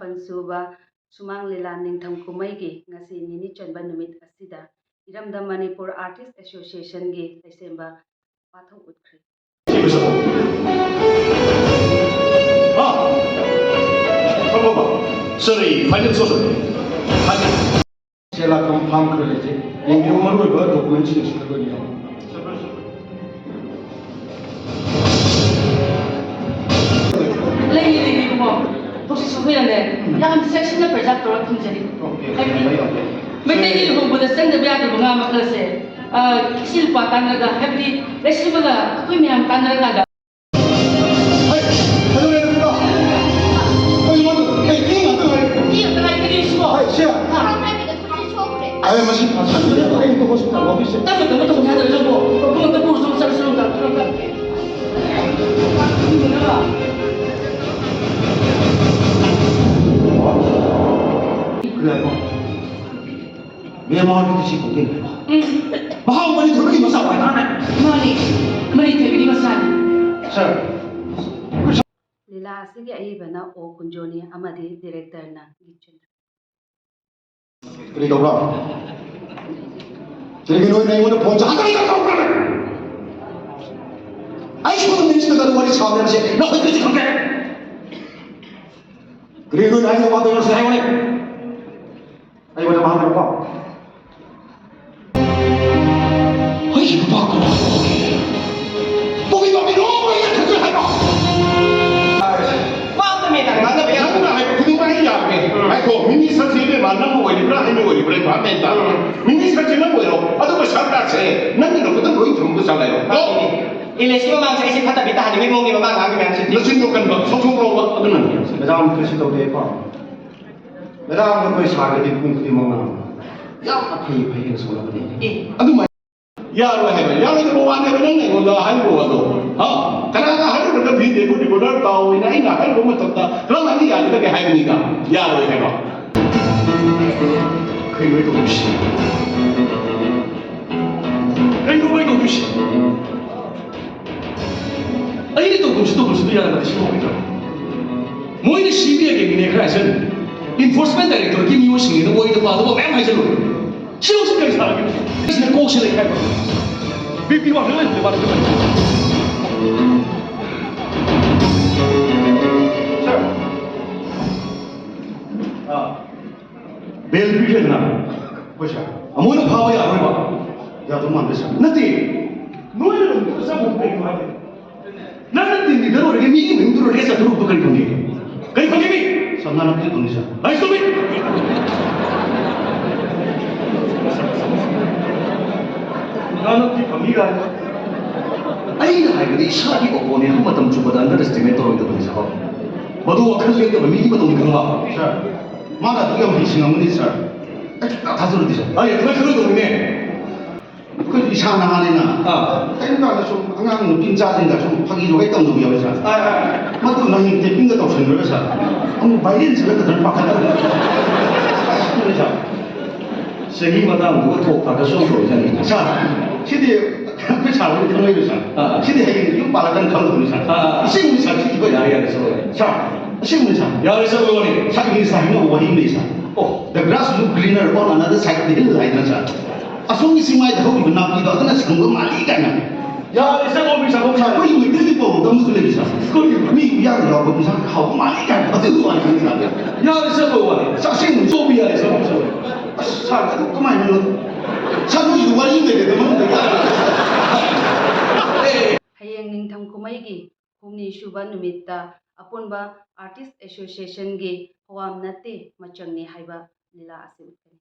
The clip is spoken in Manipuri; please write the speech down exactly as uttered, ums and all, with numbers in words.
ꯃꯥꯄꯟ ꯁꯨꯕ ꯁꯨꯃꯥꯡ ꯂꯤꯂꯥ ꯅꯤꯡꯊꯝ ꯀꯨꯝꯍꯩꯒꯤ ꯉꯁꯤ ꯅꯤꯅꯤ ꯆꯟꯕ ꯅꯨꯃꯤꯠ ꯑꯁꯤꯗ ꯏꯔꯝꯗꯝ ꯃꯅꯤꯄꯨꯔ ꯑꯥꯔꯇꯤꯁ ꯑꯦꯁꯣꯁꯤꯌꯦꯁꯟꯒꯤ ꯂꯩꯁꯦꯝꯕ ꯋꯥꯊꯣꯛ ꯎꯠꯈ꯭ꯔꯦ꯫ ꯍꯥ? ꯐꯝ, ꯐꯝ, ꯐꯝ꯫ ꯁꯣꯔꯤ, ꯐꯥꯏꯅꯦꯜ ꯁꯣ, ꯁꯣꯔꯤ꯫ ꯐꯥꯏꯅꯦꯜ꯫ ꯁꯦ ꯂꯥꯛꯐꯝ ꯐꯥꯝ ꯈꯔ ꯂꯩꯖꯩ꯫ ꯌꯦꯡꯕꯤꯌꯨ, ꯃꯔꯨꯑꯣꯏꯕ ꯗꯣꯀꯨꯃꯦꯟꯁꯤꯡꯁꯤꯗ ꯂꯣꯏꯅ ꯌꯥꯎꯏ꯫ ꯂꯩꯌꯦ, ꯂꯩꯌꯦ, ꯏꯕꯨꯡꯉꯣ꯫ ꯍꯧꯖꯤꯛꯁꯨ ꯑꯩꯈꯣꯏꯅꯅꯦ, ꯌꯥꯝ ꯆꯦꯛꯁꯤꯟꯅ ꯄ꯭ꯔꯤꯖꯥꯕ ꯇꯧꯔ ꯊꯝꯖꯔꯤ꯫ ꯑꯣꯀꯦ, ꯍꯥꯏꯕꯗꯤ ꯌꯥꯝ ꯐꯩ, ꯌꯥꯝ ꯐꯩ꯫ ꯃꯩꯇꯩꯒꯤ ꯂꯨꯍꯣꯡꯕꯗ ꯆꯪꯗꯕ ꯌꯥꯗ꯭ꯔꯕ ꯉꯥ ꯃꯈꯜ ꯑꯁꯦ, ꯑ, ꯀꯤꯛꯁꯤ ꯂꯨꯄꯥ ꯇꯥꯟꯅꯔꯒ, ꯍꯥꯏꯕꯗꯤ ꯂꯩꯁꯦꯝꯕꯒ ꯑꯩꯈꯣꯏ ꯃꯌꯥꯝ ꯇꯥꯟꯅꯔꯀꯥꯟꯗ꯫ ꯍꯩ, ꯀꯩꯗꯧꯔꯦ ꯅꯪꯕꯣ? ꯀꯩꯅꯣ? ꯑꯩ ꯃꯤ ꯉꯥꯛꯇ ꯉꯥꯏꯔꯦ꯫ ꯃꯤ ꯉꯥꯛꯇ ꯉꯥꯏꯔꯦ, ꯀꯔꯤ ꯁꯤꯕꯣ? ꯍꯩ, ꯁꯦ꯫ ꯍꯥ? ꯑꯩ ꯃꯁꯤ ꯐꯥꯁꯟꯕꯤꯔꯦ꯫ ꯑꯩ ꯑꯝꯇ ꯍꯣꯁꯄꯤꯇꯥꯜ ꯋꯥꯕꯤꯁꯦ꯫ ꯇꯞꯅ, ꯇꯞꯅ ꯇꯧꯁꯦ ꯍꯥꯏꯗ꯭ꯔꯣ ꯅꯪꯕꯣ? ꯈꯣꯡ ꯑꯝꯇ ꯄꯨꯔꯣ, ꯆꯠꯂꯁꯤ, ꯆꯠꯂꯁꯤ, ꯆꯠꯂꯁꯤ꯫ ꯉꯥꯏꯈꯣ꯫ ꯃꯦꯃꯥꯔꯒꯤꯗꯤ ꯁꯤ ꯈꯣꯡꯖꯦꯜ ꯍꯥꯏꯕ꯫ ꯎꯝ꯫ ꯃꯍꯥꯛ ꯃꯅꯤꯊꯣꯏꯕꯒꯤ ꯃꯆꯥ ꯑꯣꯏꯇꯥꯔꯦ꯫ ꯃꯥꯅꯤ, ꯃꯅꯤꯊꯣꯏꯕꯒꯤ ꯃꯆꯥꯅꯤ꯫ ꯁꯥꯔ꯫ ꯂꯤꯂꯥ ꯑꯁꯤꯒꯤ ꯑꯏꯕꯅ ꯑꯣ ꯀꯨꯟꯖꯣꯅꯤ ꯑꯃꯗꯤ ꯗꯤꯔꯦꯛꯇꯔꯅ ꯒꯤꯆꯟꯗ꯭ꯔ꯫ ꯀꯔꯤ ꯇꯧꯕ꯭ꯔꯥ? ꯀꯔꯤꯒꯤꯅꯣ ꯅꯪ ꯑꯩꯉꯣꯟꯗ ꯐꯣꯟꯁꯦ ꯍꯟꯖꯤꯟ ꯍꯟꯖꯤꯟ ꯇꯧꯔꯛꯄ꯭ꯔꯥ? ꯑꯩ ꯁꯣꯝꯗ ꯃꯤꯅꯤꯁꯇꯔꯒ ꯋꯥꯔꯤ ꯁꯥꯕꯅꯦ ꯍꯥꯏꯕꯁꯦ ꯅꯈꯣꯏ ꯀꯔꯤꯁꯨ ꯈꯪꯗꯦ꯫ ꯀꯔꯤꯒꯤꯅꯣ ꯅꯪ ꯑꯩꯉꯣꯟꯗ ꯋꯥ ꯇꯧꯔꯤꯁꯦ ꯍꯥꯏꯌꯨꯅꯦ꯫ ꯑꯩ ꯋꯥꯔꯤ ꯑꯃ ꯍꯪꯒꯦꯀꯣ꯫ ꯑꯩꯒꯤ ꯅꯨꯄꯥ ꯀꯅꯥꯅꯣ? ꯄꯨꯕꯤ ꯄꯥꯝꯕꯤꯔꯣ, ꯑꯩꯅ ꯈꯪꯖꯩ ꯍꯥꯏꯔꯣ꯫ ꯋꯥ ꯑꯝꯇ ꯃꯦꯟ ꯇꯥꯅ ꯉꯥꯡꯅꯕ ꯌꯥꯗ꯭ꯔꯣ? ꯅꯪꯅ ꯍꯥꯏꯕ ꯈꯨꯗꯤꯡꯃꯛ ꯑꯩ ꯌꯥꯔꯒꯦ꯫ ꯎꯝ꯫ ꯉꯥꯏꯈꯣ, ꯃꯤꯅꯤꯁꯇꯔꯁꯤ ꯏꯕꯦꯝꯃ ꯅꯪ ꯑꯣꯏꯔꯤꯕ꯭ꯔꯥ ꯑꯩꯅ ꯑꯣꯏꯔꯤꯕ꯭ꯔꯥ ꯑꯩ ꯚꯥꯞ ꯃꯦꯟ ꯇꯥꯗ꯭ꯔꯦ꯫ ꯎꯝ꯫ ꯃꯤꯅꯤꯁꯇꯔꯁꯤ ꯅꯪ ꯑꯣꯏꯔꯣ, ꯑꯗꯨꯒ ꯁꯔꯀꯥꯔꯁꯦ ꯅꯪꯒꯤ ꯅꯈꯨꯠꯇ ꯂꯣꯏ ꯊꯝꯕ ꯆꯥꯡ ꯂꯩꯔꯣ꯫ ꯃꯥꯅꯤꯅꯦ꯫ ꯏꯂꯦꯛꯁꯟ ꯃꯃꯥꯡꯁꯦ ꯑꯩꯁꯦ ꯐꯠꯇꯕꯤ ꯇꯥꯍꯟꯅꯤꯡꯕꯒꯤ ꯃꯑꯣꯡꯅꯦꯕ ꯃꯥ ꯉꯥꯡꯉꯤ ꯃꯌꯥꯝꯁꯦ꯫ ꯅꯆꯤꯟꯗꯣ ꯀꯟꯕ, ꯁꯣꯛꯊꯣꯛꯂꯣꯕ ꯑꯗꯨꯅꯅꯦ꯫ ꯃꯦꯗꯥꯝ, ꯀꯔꯤꯁꯨ ꯇꯧꯗꯦꯀꯣ꯫ ꯃꯦꯗꯥꯝ, ꯑꯩꯈꯣꯏ ꯁꯥꯔꯒꯗꯤ ꯄꯨꯡ ꯈꯨꯗꯤꯡꯃꯛ ꯉꯥꯡꯕ꯫ ꯌꯥꯝꯅ ꯐꯩ, ꯐꯩ ꯍꯥꯏꯅ ꯁꯣꯜꯂꯛꯄꯅꯦ꯫ ꯑꯦ꯫ ꯑꯗꯨꯃꯥꯏꯅ ꯌꯥꯔꯣꯏ ꯍꯥꯏꯕ, ꯌꯥꯔꯣꯏꯗꯕ ꯋꯥꯅꯦꯕ ꯅꯪꯅ ꯑꯩꯉꯣꯟꯗ ꯍꯥꯏꯔꯤꯕ ꯋꯥꯗꯣ꯫ ꯍꯥ? ꯀꯅꯥꯅ ꯍꯥꯏꯔꯨꯔꯒ ꯚꯤ ꯗꯦꯕꯨ ꯔꯤꯀꯣꯔꯗꯔ ꯇꯥꯎ ꯍꯥꯏꯅ ꯑꯩꯅ ꯍꯥꯏꯔꯨꯕ ꯃꯇꯝꯗ ꯀꯔꯝꯍꯥꯏꯅ ꯌꯥꯒꯗꯒꯦ ꯍꯥꯏꯕꯅꯤꯗ? ꯌꯥꯔꯣꯏ ꯍꯥꯏꯕ꯫ ꯀꯩꯅꯣ ꯇꯧꯔꯤꯁꯤ? ꯀꯩꯅꯣ ꯇꯧꯔꯤꯁꯤ? ꯑꯩꯅ ꯇꯧꯐꯝꯁꯤ ꯇꯧꯐꯝꯁꯤꯗ ꯌꯥꯔꯒꯗꯤ ꯁꯤ ꯇꯧꯔꯣꯏꯗ꯭ꯔꯣ? ꯃꯣꯏꯅ ꯁꯤ ꯕꯤ ꯑꯥꯏꯒꯤ ꯃꯤꯅꯦ ꯈꯔ ꯍꯥꯏꯁꯟ, ꯏꯟꯐꯣꯔꯁꯃꯦꯟ ꯗꯥꯏꯔꯦꯛꯇꯣꯔꯦꯠꯀꯤ ꯃꯤꯑꯣꯏꯁꯤꯡꯁꯤꯅ ꯋꯥꯔꯤꯗ ꯄꯥꯗꯕ ꯃꯌꯥꯝ ꯍꯥꯏꯖꯜꯂꯨ꯫ ꯁꯤ ꯍꯧꯖꯤꯛ ꯀꯔꯤ ꯁꯥꯔꯒꯦ? ꯁꯤꯅ ꯀꯣꯛꯁꯤ ꯂꯩ ꯍꯥꯏꯕ꯫ ꯕꯤ ꯄꯤ ꯋꯥꯡꯅ ꯂꯩ ꯍꯥꯏꯕ꯫ ꯁꯥꯔ, ꯑꯥ, ꯕꯦꯜ ꯄꯤꯈ꯭ꯔꯦꯗꯅ? ꯍꯣꯏ ꯁꯥꯔ꯫ ꯑꯃꯨꯛ ꯍꯟꯅ ꯐꯥꯕ ꯌꯥꯔꯣꯏꯕ? ꯌꯥꯗꯧ ꯃꯥꯟꯗꯦ ꯁꯥꯔ꯫ ꯅꯠꯇꯦ, ꯅꯣꯏꯅ ꯂꯝꯗꯨꯗ ꯆꯪꯉꯨꯕ ꯀꯩꯒꯤꯅꯣ ꯍꯥꯏꯕ? ꯅꯪꯅ ꯇꯤꯝ ꯂꯤꯗꯔ ꯑꯣꯏꯔꯒ ꯃꯤꯒꯤ ꯃꯌꯨꯝꯗꯨ ꯔꯦꯁ ꯆꯠꯊꯣꯔꯛꯄ ꯀꯔꯤ ꯐꯪꯒꯦ? ꯀꯔꯤ ꯐꯪꯒꯦ ꯃꯤ? ꯁꯥꯔ, ꯉꯥ ꯅꯞꯇꯤ ꯐꯪꯉꯤ ꯁꯥꯔ꯫ ꯑꯩ ꯆꯨꯝꯃꯤ꯫ ꯉꯥ ꯅꯞꯇꯤ ꯐꯪꯉꯤ ꯀꯥꯏꯅ꯫ ꯑꯩꯅ ꯍꯥꯏꯕꯗꯤ ꯏꯁꯥꯒꯤ ꯑꯣꯄꯣꯅꯦꯟꯕꯨ ꯃꯇꯝ ꯆꯨꯞꯄꯗ ꯑꯟꯗꯔ ꯑꯦꯁꯇꯤꯃꯦꯠ ꯇꯧꯔꯣꯏꯗꯕꯅꯤ ꯁꯥꯔ꯫ ꯃꯗꯨ ꯋꯥꯈꯜ ꯂꯦꯞꯇꯕ ꯃꯤꯒꯤ ꯃꯇꯧꯅꯤ ꯈꯪꯕ? ꯁꯥꯔ, ꯃꯥꯅ ꯑꯗꯨꯛ ꯌꯥꯝ ꯍꯩꯁꯤꯡꯉꯝꯒꯅꯤ ꯁꯥꯔ꯫ ꯑꯩ ꯁꯨꯡꯊꯥ ꯊꯥꯖꯔꯨꯗꯦ ꯁꯥꯔ꯫ ꯑꯩ ꯑꯗꯨꯃꯥꯏꯅ ꯈꯜꯂꯣꯏꯗꯧꯕꯅꯤꯅꯦ꯫ ꯑꯩꯈꯣꯏꯁꯨ ꯏꯁꯥ ꯅꯍꯥꯅꯤꯅ ꯑꯥ꯫ ꯀꯔꯤꯝ ꯀꯥꯟꯗ ꯁꯨꯝ ꯑꯉꯥꯡ ꯅꯨꯄꯤ ꯃꯆꯥꯁꯤꯡꯒ ꯁꯨꯝ ꯐꯥꯒꯤ ꯖꯣꯒꯥꯏ ꯇꯧꯅꯕ ꯌꯥꯎꯋꯦ ꯁꯥꯔ꯫ ꯑꯥ, ꯑꯥ꯫ ꯃꯗꯨ ꯅꯍꯤꯡ ꯇꯦꯄꯤꯡꯒ ꯇꯧꯁꯟꯈ꯭ꯔꯒ ꯁꯥꯔ꯫ ꯑꯃꯨꯛ ꯚꯥꯏꯔꯦꯜ ꯆꯠꯂꯛꯀꯗ꯭ꯔꯥ ꯄꯥꯈꯠꯂꯒ꯫ ꯑꯗꯨꯅꯤ ꯁꯥꯔ꯫ ꯆꯍꯤ ꯃꯇꯥꯡꯗꯨꯒ ꯊꯣꯛ ꯊꯥꯛꯀ ꯁꯣꯛ ꯇꯧꯔꯤꯖꯥꯠꯅꯤ꯫ ꯁꯥꯔ, ꯁꯤꯗꯤ ꯑꯩꯈꯣꯏ ꯁꯥꯔ ꯍꯣꯏꯗꯤ ꯈꯪꯂꯣꯏꯗ ꯁꯥꯔ꯫ ꯑꯥ, ꯑꯥ꯫ ꯁꯤꯗꯤ ꯍꯌꯦꯡ ꯌꯨꯝ ꯄꯥꯜꯂꯀꯥꯟꯗ ꯈꯪꯂꯛꯇꯣꯏꯅꯤ ꯁꯥꯔ꯫ ꯑꯥ, ꯑꯥ꯫ ꯑꯁꯦꯡꯕꯅꯤ ꯁꯥꯔ, ꯁꯤꯗꯤ ꯑꯩꯈꯣꯏ ꯌꯥꯔꯦ, ꯌꯥꯔꯦ, ꯆꯠꯂꯣ, ꯌꯥꯔꯦ꯫ ꯁꯥꯔ, ꯑꯁꯦꯡꯕꯅꯤ ꯁꯥꯔ꯫ ꯌꯥꯔꯦ, ꯆꯠꯂꯣ, ꯌꯥꯔꯦ꯫ ꯁꯥꯔ, ꯏꯪꯂꯤꯁꯇ ꯍꯥꯏꯅꯕ ꯋꯥꯍꯩ ꯑꯃ ꯂꯩ ꯁꯥꯔ꯫ ꯑꯣ꯫ The grass look greener on another side of the hill ꯍꯥꯏꯗꯅ ꯁꯥꯔ꯫ ꯑꯁꯣꯝꯒꯤ ꯆꯤꯡꯃꯥꯏꯗ ꯍꯧꯔꯤꯕ ꯅꯥꯄꯤꯗꯣ ꯑꯗꯨꯅ ꯁꯪꯕ ꯃꯥꯜꯂꯤ ꯀꯥꯏꯅ꯫ ꯌꯥꯔꯦ, ꯆꯠꯂꯣ, ꯃꯤ ꯆꯠꯂꯣ, ꯁꯥꯔ꯫ ꯑꯩꯈꯣꯏꯒꯤ ꯃꯩꯇꯩꯒꯤ ꯄꯥꯎꯔꯧ ꯑꯃꯁꯨ ꯂꯩꯔꯤ ꯁꯥꯔ꯫ ꯀꯔꯤ? "ꯃꯤ ꯎꯌꯥꯟꯗ ꯌꯥꯎꯕ ꯏꯟꯁꯥꯡ ꯍꯥꯎꯕ ꯃꯥꯜꯂꯤ" ꯀꯥꯏꯅ꯫ ꯑꯗꯨꯒꯤ ꯋꯥꯔꯤꯅꯤ ꯁꯥꯔ꯫ ꯌꯥꯔꯦ, ꯆꯠꯂꯣ, ꯋꯥꯔꯤ꯫ ꯆꯥꯛꯁꯦꯡ ꯆꯣꯞꯄꯤ ꯌꯥꯔꯦ, ꯆꯠꯂꯣ, ꯆꯠꯂꯣ꯫ ꯑꯁ, ꯁꯥꯔ, ꯑꯗꯨ ꯀꯃꯥꯏꯅꯅꯣ? ꯁꯥꯔ, ꯅꯣꯏꯒꯤꯗꯤ ꯋꯥꯔꯤ ꯂꯩꯔꯦꯗ ꯃꯅꯨꯡꯗ꯫ ꯍꯌꯦꯡ ꯅꯤꯡꯊꯝ ꯀꯨꯝꯍꯩꯒꯤ ꯍꯨꯝꯅꯤ ꯁꯨꯕ ꯅꯨꯃꯤꯠꯇ ꯑꯄꯨꯟꯕ ꯑꯥꯔꯇꯤꯁ ꯑꯦꯁꯣꯁꯤꯌꯦꯁꯟꯒꯤ ꯍꯋꯥꯝ ꯅꯠꯇꯦ ꯃꯆꯪꯅꯤ ꯍꯥꯏꯕ ꯂꯤꯂꯥ ꯑꯁꯤ ꯎꯠꯀꯅꯤ꯫